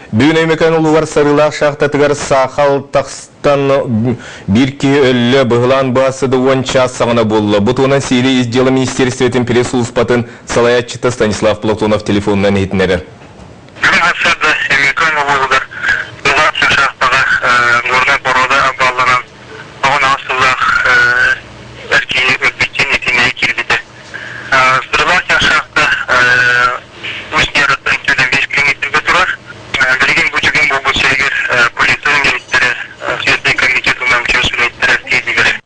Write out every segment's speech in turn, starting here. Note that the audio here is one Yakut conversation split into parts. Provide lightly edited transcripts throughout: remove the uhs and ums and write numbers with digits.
Бүгүн Өймөкөөн улууһугар Сарыылаах шахтатыгар саахал тахсан биир киһи өллө, быһылаан баасыда 10 чаас саҕана буолла. Бу туһунан Сиирий ис дьыала министиэристибэтин пресс-сулууспатын салайааччыта Станислав Платонов телефонунан иһитиннэрэр. Бүгүн сарсыарда Өймөкөөн улууһугар Сарыылаах шахтаҕа горнай порода обвалланан 18 сыллаах эр киһи өлбүттэн итиннэри киирбитэ. Сарыылаах шахта Усть-Яраттан 45 километрга турар. Билигин бу түгэн буолбут сиригэр полиция үлэһиттэрэ, Следственный комитет уонна МЧС үлэһиттэрэ тиийдилэр.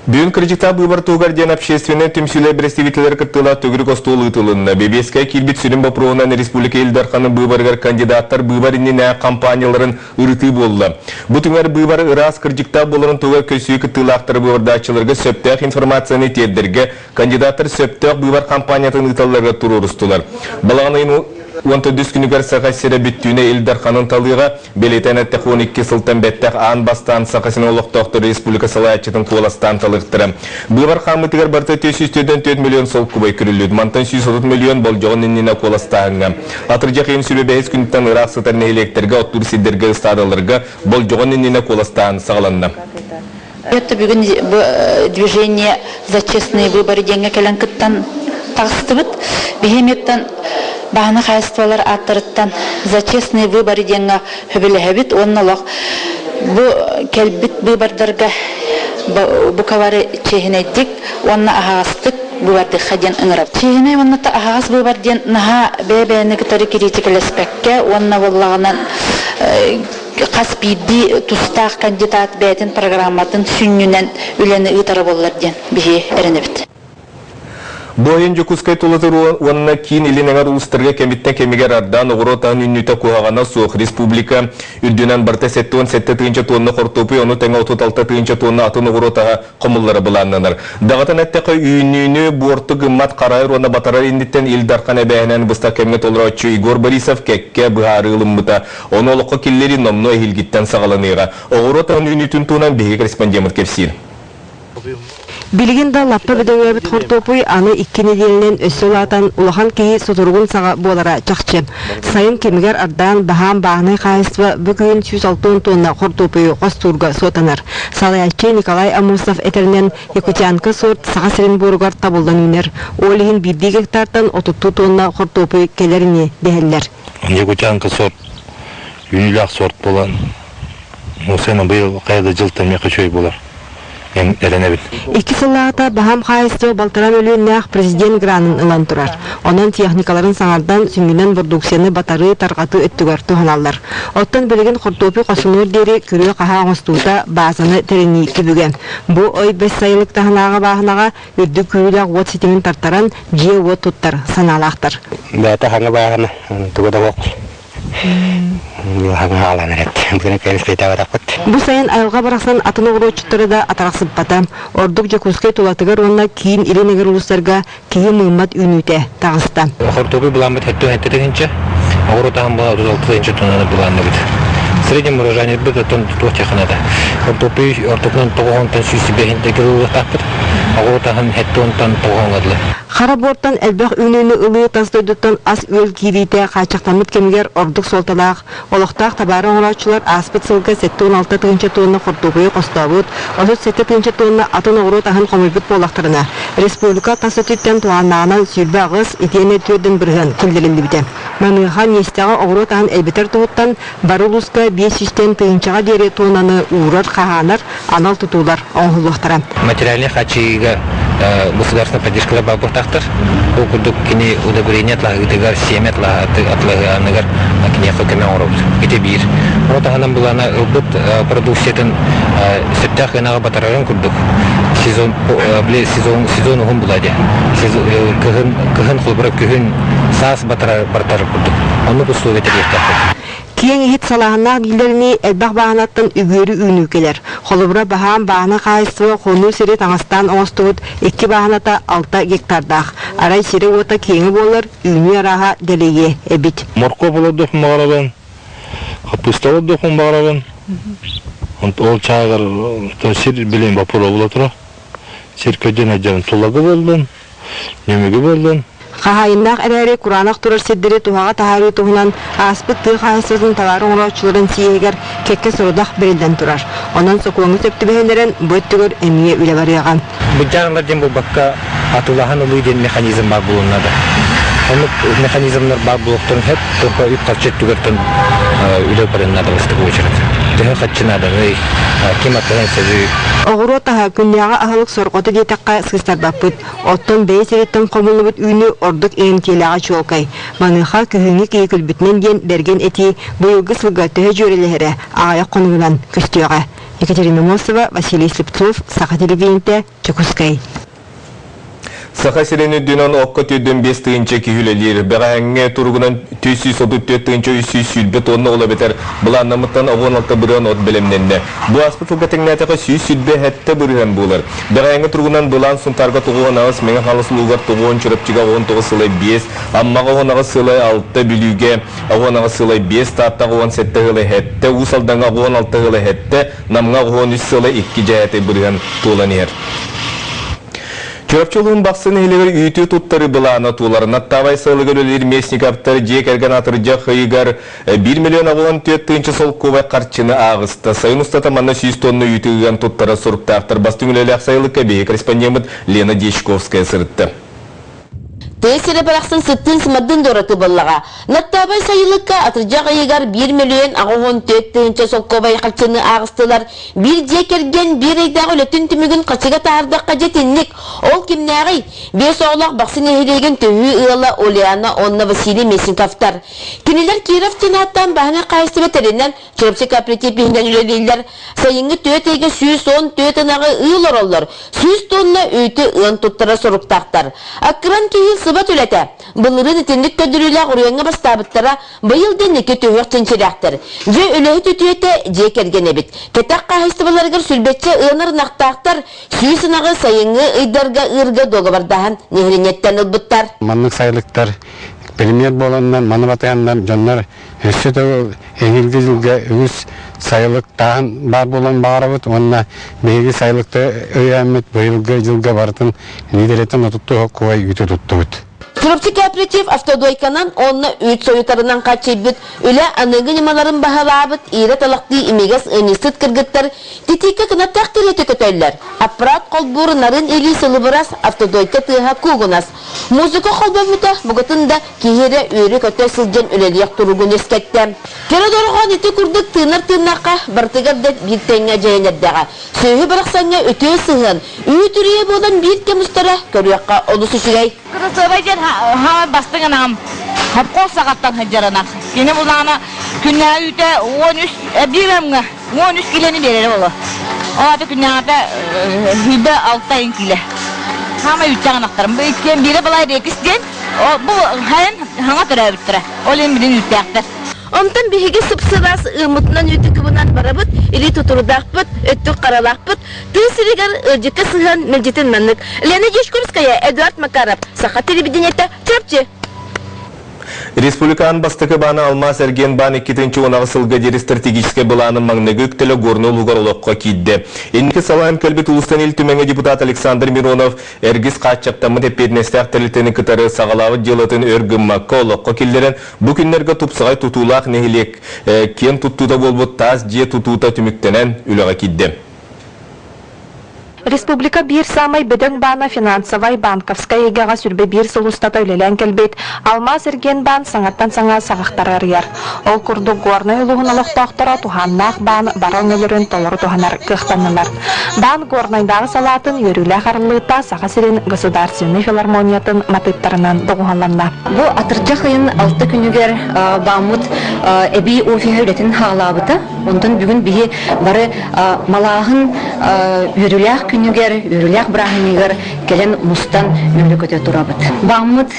Бүгүн кырдьыктаах быыбар туһугар диэн общественнай түмсүүлэр бэрэстэбиитэллэрэ кыттыылаах төгүрүк остуол ыытылынна. Бэбиэскэ киирбит сүрүн боппуруоһунан республика Ил Дарханын быыбарыгар кандидаттар быыбар иннинээҕи хампаанньаларын ырытыы буолла. Бу түҥэр быыбар ыраас кырдьыктаах буоларын туһугар көрсүү кыттыылаахтара быыбардааччыларга сөптөөх информацияны тиэрдэргэ Кандидаттар сөптөөх быыбар хампаанньатын ыыталларыгар туруорустулар. Балаҕан ыйын 14 күнүгэр Саха сирэ бүттүүнэ Ил Дарханын талыыга, бэлиэтээн эттэххэ 12 сылтан бэттэх аан бастаан Саха сирин олохтоохторо республика салайааччытын куоластаан талыахтара. Быыбар хаамыытыгар барыта 444 миллион солкуобай көрүллүбүт. Мантан 130 миллион болдьоҕун иннинэ куоластааһыҥҥа. Атырдьах ыйын сүрү бэһис күнүттэн ыраах сытар нэһилиэктэргэ, оттуур сирдэргэ, ыстаадаларга болдьоҕун иннинэ куоластааһын саҕаланна. Это бүгүн движение за честные выборы диэҥҥэ кэлэн кыттан таҕыстыбыт. Биһиэмиттэн баһана хаһайыстыбалар ааттарыттан за честные выборы диэҥҥэ хөбүлэһэбит уонна олох бу кэлбит быыбардарга букалары чиэһинэйдик уонна аһаҕастык быыбардыахха диэн ыҥырар. Чиэһинэй уонна аһаҕас быыбар диэн наһаа бэйэ-бэйэни кытары кириитикэлэспэккэ уонна буоллаҕынан хас биирдии тустаах кандидат бэйэтин программатын сүнньүнэн үлэни ыытара буоллар диэн биһи эрэнэбит. Бу айан Дьокуускай тулатыр уонна киин илин эҥэр улуустарга кэмиттэн кэмигэр ардаан оҕуруот аһын үүнүүтэ куһаҕана суох. Республика үрдүнэн барыта 77 тыһыынча туонна хортуопуй, ону тэҥэ 36 тыһыынча туонна атын оҕуруот аһа хомуллара былааннанар. Даҕатан эттэххэ, үүнүүнү буорту гыммат харайар уонна батарар инниттэн Ил Дархан эбээһинэн быстах кэмҥэ толорооччу Егор Борисов кэккэ быһаарыы ылыммыта. Ону олоххо киллэрии номнуо эһиилгиттэн саҕаланыаҕа. Оҕуруот аһын үүнүүтүн туһунан биһиги корреспондеммыт кэпсиир. Билигин да лаппа бөдөҥөөбүт хортуопуй аны икки нэдиэлэнэн өссө улаатан, улахан киһи сутуругун саҕа буолара чахчы. Сайын кэмигэр ардаан, баһаам бааһынай хаһаайыстыба бу күһүн 160 туонна хортуопуйу хостуурга суотанар. Салайааччы Николай Аммосов этэринэн, Якутянка сорт Саха сирин буоругар табыллан үүнэр. Ол иһин биирдии гектартан отуттуу туонна хортуопуй кэлэр ини дэһэллэр. Якутянка сорт үүнүүлээх сорт буолан, сыана быйыл хайа да дьылтан миэхэ үчүгэй буолар. Эрэнэбин. Икки сыллааҕыта баһаам хаһаайыстыба балтараа мөлүйүөннээх президент гранын ылан турар. Онон техникаларын саҥардан, сүнньүнэн бородууксуйаны батарыы, тарҕатыы өттүгэр туһаналлар. Оттон билигин хортуопуй хосунуор диэри күрүө-хаһаа оҥостуута, баазаны тэринии түбүгэ. Бу ой бэс сайылык таһынааҕы бааһынаҕа үрдүк күүрүүлээх уот ситимин тартаран, дьиэ-уот туттар санаалаахтар. Бэйэтэ хаҥа бааһына, тугу да суох. Бу сайын айылҕа барахсан атын оҕуруотчуттары да атарахсыппата. Ордук Дьокуускай тулатыгар уонна киин илин эҥэр улуустарга киһи мыыммат үүнүүтэ таҕыста. Хортуопуй былааммыт 77 тыһыынча, оҕуруот аһын була 36 тыһыынча тоннаны былаанныбыт. Среднем урожайныйбыт оттон туох теханата. Хортуопуй ортотунан 9 100 бэһин килолуохтаахпыт. Оҕуруот аһын 7 9 дылы. Хара буортан элбэх үүнүүнү ылыы тас дойдуттан ас-үөл киириитэ хааччахтаммыт кэмигэр ордук суолталаах. Олохтоох табаары оҥорооччулар ааспыт сылга 76 тыһыынча туонна хортуопуйу хостообут, 37 тыһыынча туонна атын оҕуруот аһын хомуйбут буоллахтарына, республика тас өттүттэн туһааннааҕынан 28 итиэннэ 4 бырыһыан киллэриллибитэ. Маныаха миэстэҕэ оҕуруот аһын элбэтэр туһуттан бары улууска 500 тыһыынчаҕа диэри туоннаны уурар-хаһаанар анал тутуулар оҥоһуллуохтара. Материальнай хааччыйыыга государственная поддержкалар баар буолтаахтар. Ол курдук кини удобрение атлаһыытыгар, сиэмэ атлаһыаныгар киниэхэ көмө оҥоробут. Ити биир. Ону таһынан былаана ылбыт продукциятын сөптөөх ынаҕы батарарын курдук сезон били сезон сезон уһун була дии. Кыһын кыһын холобура күһүн саас батарар батарар курдук. Оннук условия тэрийиэхтээхпит. Киэҥ иһит салааһыннаах дииллэринии элбэх бааһынаттан үгүөрү үүнүү кэлэр. Холобура, баһаам бааһына хаһаайыстыба хонуу сири таҥастаан оҥостубут икки бааһыната 6 гектардаах. Арай сирэ-уота киэҥэ буоллар, үүнүү арааһа дэлэйиэ эбит. Моркуоп олордуохпун баҕарабын, хаппыыста олордуохпун баҕарабын. Ол чаагар сир билин боппуруо буола турар. Сир көдьөн сылдьан тулагы буоллун, ньүмүгү буоллун. Хаһаайыннаах эрээри кураанах турар сирдэри туһаҕа таһаарыы туһунан ааспыт тыа хаһаайыстыбатын табаар оҥорооччуларын съеһигэр кэккэ сорудах бэриллэн турар. Онон сокуоҥҥа сөп түбэһиннэрэн бу өттүгэр эмиэ үлэ барыаҕа. Быдьаанылар диэн буолбакка, атыылаһан ылыы диэн механизм баар буолуон наада. Оннук механизмнар баар буолуохтарын сөп, только үп-харчы өттүгэртэн үлэ барыан наада бастакы уочарат. Төһө харчы нааданый, ким атыылаһан сөбүй? Оҕуруот аһа күннээҕи аһылык сорҕото диэтэххэ сыыстарбаппыт. Оттон бэйэ сириттэн хомуллубут үүнү ордук иҥэмтиэлээҕэ чуолкай. Маныаха күһүҥҥү киһи күлбүтүнэн диэн бэргэн этии быйылгы сылга төһө дьүөрэлэһэрэ аҕыйах хонугунан көстүөҕэ. Екатерина Мосова, Василий Слепцов, Саха телевидениетэ, Дьокуускай. Саха сирин үрдүнэн окко 45 тыһыынча киһи үлэлиир. Бэҕэһээҥҥи туругунан 434 тыһыынча 320 тонна ол эбэтэр былааннаммыттан 16 бырыһыан от бэлэмнэннэ. Бу ааспыт сылга тэҥнээтэххэ 127 бырыһыан буолар. Бэҕэһээҥҥи туругунан былаан Сунтаарга 98, Мэҥэ Хаҥалас улууһугар 90, Чурапчыга 19 сылай 5, Аммаҕа 18 сылай 6, Бүлүүгэ 18 сылай 5, Тааттаҕа 17 сылай 7, Уус Алдаҥҥа 16 сылай 7, Намҥа 13 сылай 2 дьээтэй бырыһыан туолан иһэр. Чурапчы улууһун Бахсы нэһилиэгэр үүтү туттарыы былаана туолар. Наттаабай сыалыгар үлэлиир Местниковтар дьиэ кэргэн атырдьах ыйыгар 1 миллион 84 тыһыынча солкуобай харчыны ааҕыста. Сайын устата манна 100 тонна үүтү ыан туттарар соруктаахтар. Бастыҥ үлэлээх сайылыкка биһиги корреспондеммыт Лена Дьячковская сырытта. Тыа сирэ барахсан сыттыын-сымардыын да ураты буоллаҕа. Наттаабай сайылыкка атырдьах ыйыгар 1 мөлүйүөн 84 тыһыынча солкуобай харчыны ааҕыстылар. Биир дьиэ кэргэн биир ыйдаах үлэтин түмүгүн хачыга таһаардахха дьэ итинник. Ол кимнээҕий? Биэс оҕолоох Бахсы нэһилиэгин төһүү ыала Ульяна уонна Василий Местниковтар. Кинилэр Киров диэн ааттаан бааһынай хаһаайыстыба тэринэн Чурапчы кооператив иһинэн үлэлииллэр. Сайыҥҥы түөрт ыйга 114 ынаҕы ыы олороллор, 100 тонна үүтү ыан туттарар соруктаахтар. Аккыран киһи сыбат үлэтэ. Былырыын итинник көрдөрүүлээх уруйаҥҥа бастаабыттара, быйыл да инники түһүөх чинчилээхтэр. Дьэ, үлэһит үтүөтэ дьиэ кэргэн эбит. Кэтэх хаһаайыстыбаларыгар сүрбэччэ ыанар ынахтаахтар, 100 ынаҕы сайыҥҥы ыйдарга ыырга дуогабардаһан нэһилиэнньэттэн ылбыттар. Маннык сайылыктар премьер буоланнар, маны батыһаннар дьоннор өссө да эһиилги дьылга үгүс сайылыктааһын баар буолан баҕарабыт уонна биһиги сайылыкта өйөөммүт быйылгы дьылга барытын лиидэрэтин отуттуу куой үүтү туттубут. Чурапчы кооператив автодойканан уонна үүт сойутарынан хааччыйбыт, үлэ аныгы ньымаларын баһылаабыт иирэ талахтыы имигэс ыанньыксыт кыргыттар титииккэ кынаттаах кэриэтэ көтөллөр. Аппарат холбуур нарын илии сылыбырас, автодойка тыаһа куугунас. Музыка холбоммута букатын да киһи эрэ үөрэ-көтө сылдьан үлэлиэх туругун үөскэттэ. Кэрэ дорҕоон ити курдук тыынар тыыннаахха барытыгар да биир тэҥҥэ дьайан эрдэҕэ. Сүөһү барахсаҥҥа үтүө сыһыан, үүт үрүйэ буолан биир кэм устара көрүөххэ олус үчүгэй. Кырасыабай диэн хаамай бастыҥ ынаҕым хопкуос саҕаттан сылдьар ынах. Кини булаана күннээҕи үүтэ 13 биир ымҥа 13 килени биэрэрэ буолуо. Ол аата күннээҕитэ 26 айын киилэ. Хаамай үүттээх ынахтарым. Иккиэн биирэ балай рекис диэн Бу хайын хаҥа төрөөбүттэрэ. Ол иһин билин үүттээхтэр. Онтон биһиги сып-сылаас ыаммытынан үүтү кыбынан барабыт, илии тутурдаахпыт, өттүк харалаахпыт. Тыа сиригэр ыалдьыкка сыһыан мэлдьитин маннык. Лена Дьячковская, Эдуард Макаров, Саха телевидениетэ, Чурапчы. Республикаан бастакы баана Алмаас эргиэн баан 2010 сылга диэри стратегическай былаанын маҥнайгы үктэлэ Горнай улуугар олоххо киирдэ. Инники салайан кэлбит улуустан Ил Түмэҥҥэ депутат Александр Миронов Эргис хааччахтаммыт эппиэтинэстээх тэрилтэни кытары саҕалаабыт дьыалатын өр гыммакка олоххо киллэрэн, бу күннэргэ тупсаҕай тутуулаах нэһилиэк киэн туттуута буолбут таас дьиэ тутуута түмүктэнэн үлэҕэ киирдэ. Республика биир саамай бөдөҥ баана финансовай, банковскай эйгэҕэ сүрбэ биир сыл устата үлэлээн кэлбит Алмаас эргиэн баан саҥаттан саҥа саҕахтары арыйар. Ол курдук Горнай улууһун олохтоохторо туһааннаах баан бары өҥөлөрүн толору туһанар кыахтаннылар. Баан Горнайдааҕы салаатын үөрүүлээх арыллыыта Саха сирин государственнай филармониятын матыыптарынан доҕуһуолланна. Бу атырдьах ыйын алта күнүгэр бааммыт эбии офиһа үлэтин хаалаабыта. Онтон бүгүн биһи бары малааһын үөрүүлээх күнүгэр, үөрүүлээх бырааһынньыгар кэлэн мустан үөрэ-көтө турабыт. Бааммыт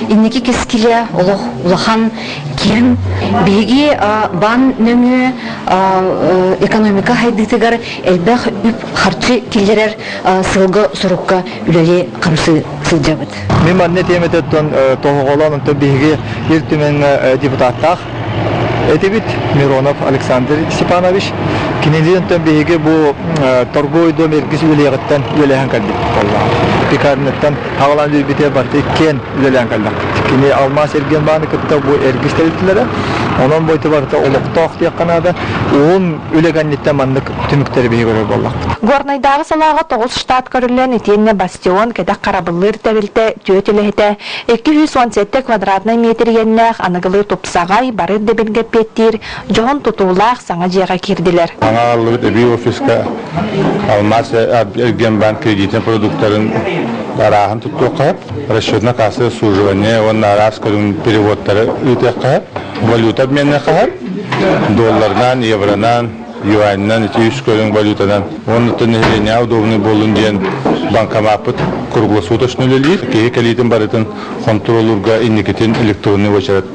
инники кэскилэ олох улахан киэҥ. Биһиги баан нөҥүө экономика сайдыытыгар элбэх үп-харчы киллэрэр сылга-сорукка үлэлии-хамсыы сылдьабыт. Мин манна тиэмэтиттэн тоһоҕолоон онтон биһиги Ил Түмэҥҥэ депутаттаах этибит Миронов Александр Степанович. Кинилиинтэн биһиги бу торговый дом эргис үлэлиэҕиттэн үлэлэһэн кэлбиппит буоллаҕа. Пекарняттан аҕалан биэрбитэ барыта иккиэн үлэлээн кэллэхпит. Кини алмаас эргиэн бааны кытта бу эргис тэрилтэлэрэ. Онон бу ити барыта олохтоох диэххэ наада. Уһун үлэ кэнниттэн маннык түмүктэри биһиги көрөр буоллахпыт. Горнайдааҕы салааҕа тоҕус штат көрүллэн итиэннэ Бастион кэтэх харабыллыыр тэрилтэ түөрт үлэһитэ 217 квадратнай метр иэннээх аныгылыы тупсаҕай, бары ирдэбилгэ эппиэттиир дьоһун тутуулаах саҥа дьиэҕэ киирдилэр. Саҥа аҕаллыбыт эбии офиска алмаас эргиэн кредитин продуктарын арааһын туттуохха сөп, расчетно-кассовое обслуживание уонна араас көрүҥ переводтары ыытыахха сөп, валюта обменныахха сөп, долларынан, евронан, юаньынан ити үс көрүҥ валютанан уонна нэһилиэнньэҕэ удобный буоллун диэн банкомаппыт круглосуточно үлэлиир. Киһи кэлиитин барытын хонтуруоллуурга инникитин электронный уочарат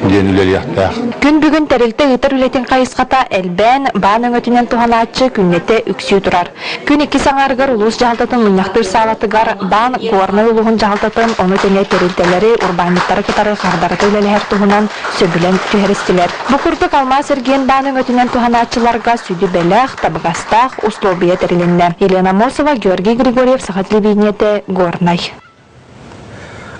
диэн үлэлиэхтээх. Күн бүгүн тэрилтэ ыытар үлэтин хайысхата элбээн, баан өҥөтүнэн туһанааччы күннэтэ үксүү турар. Күн иккис аҥаарыгар улуус дьаһалтатын мунньахтыыр саалатыгар баан Горнай улууһун дьаһалтатын, ону тэҥэ тэрилтэлэри, урбаанньыттары кытары хардарыта үлэлэһэр туһунан сөбүлэҥ түһэристилэр. Бу курдук Алмаас эргиэн баан өҥөтүнэн туһанааччыларга сүдү бэлэх, табыгастаах услуобуйа тэрилиннэ. Елена Амосова, Георгий Григорьев, Саха телевидениетэ, Горнай.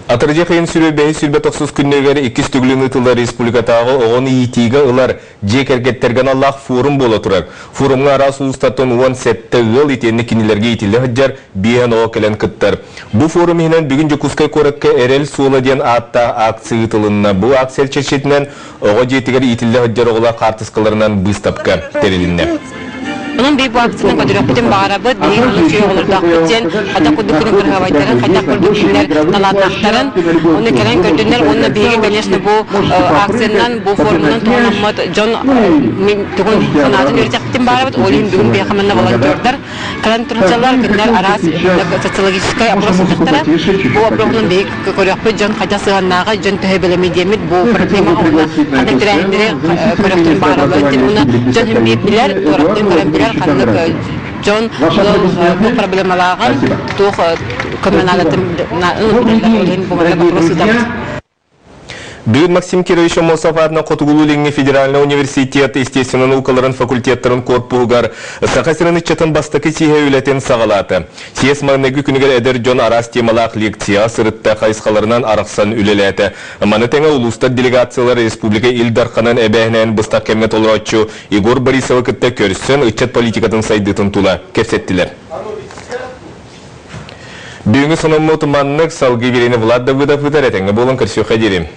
Атырдьах ыйын сүрү бэһис 29 күннэригэр иккис төгүлүн ыытыллар республикатааҕы оҕону иитиигэ ылар дьиэ кэргэттэргэ аналлаах форум буола турар. Форумҥа араас улуустартан 17 ыал итиэннэ кинилэргэ иитиллэ сылдьар биэһэн оҕо кэлэн кыттар. Бу форум иһинэн бүгүн Дьокуускай куоракка Эрэл суола диэн ааттаах акция ыытылынна. Бу акция чэрчитинэн Оҕо дьиэтигэр иитиллэ сылдьар оҕолор хаартыскаларынан быыстапка тэрилиннэ. Онон биир бу акцияны көтүрүөхпүтүн баҕарабыт, биһиги оннук үчүгэй оҕолордоохпут диэн, хайдах курдук күнү кырыһабайдарын, хайдах курдук кинилэр талааннаахтарын, уонна кэлэн көрдүннэр уонна биһиги, конечно, бу акциянан, бу форумунан туһанаммыт дьон тугун санаатын үөрэтиэхпитин баҕарабыт. Ол иһин бүгүн биһиэхэ манна волонтердар кэлэн турсаллар, кинилэр араас социологическай опрос ыытыахтара. Бу опроһунан биһиги көрүөхпүт дьон хайдах сыһыаннааҕый, дьон төһө бэлэмий диэммит бу проблемаҕа уонна ханнык тэрээһиннэри көрүөхтэрин баҕаралларын диэн уонна дьон иһин биир билэр, туораттан көрөн билэр ханнык дьон бу проблемалааҕын, туох көмө наадатын билэллэр, ол иһин бу манна вопрос ыытабыт. Бүгүн Максим Кирович Аммосов аатынан Хотугулуу-Илиҥҥи федеральнай университет естественнай наукаларын факультеттарын корпуһугар Саха сирин ыччатын бастакы сиһэ үлэтин саҕалаата. Съезд маҥнайгы күнүгэр эдэр дьон араас темалаах лекцияҕа сырытта, хайысхаларынан арахсан үлэлээтэ. Маны тэҥэ улуустар делегациялара республика Ил Дарханын эбээһинэһин быстах кэмҥэ толорооччу Егор Борисовы кытта көрсөн ыччат политикатын сайдыытын тула кэпсэттилэр. Бүгүҥҥү сонуммут маннык, салгыы биэриини Влад Давыдов ыытар, этэҥҥэ буолан көрсүөххэ диэри.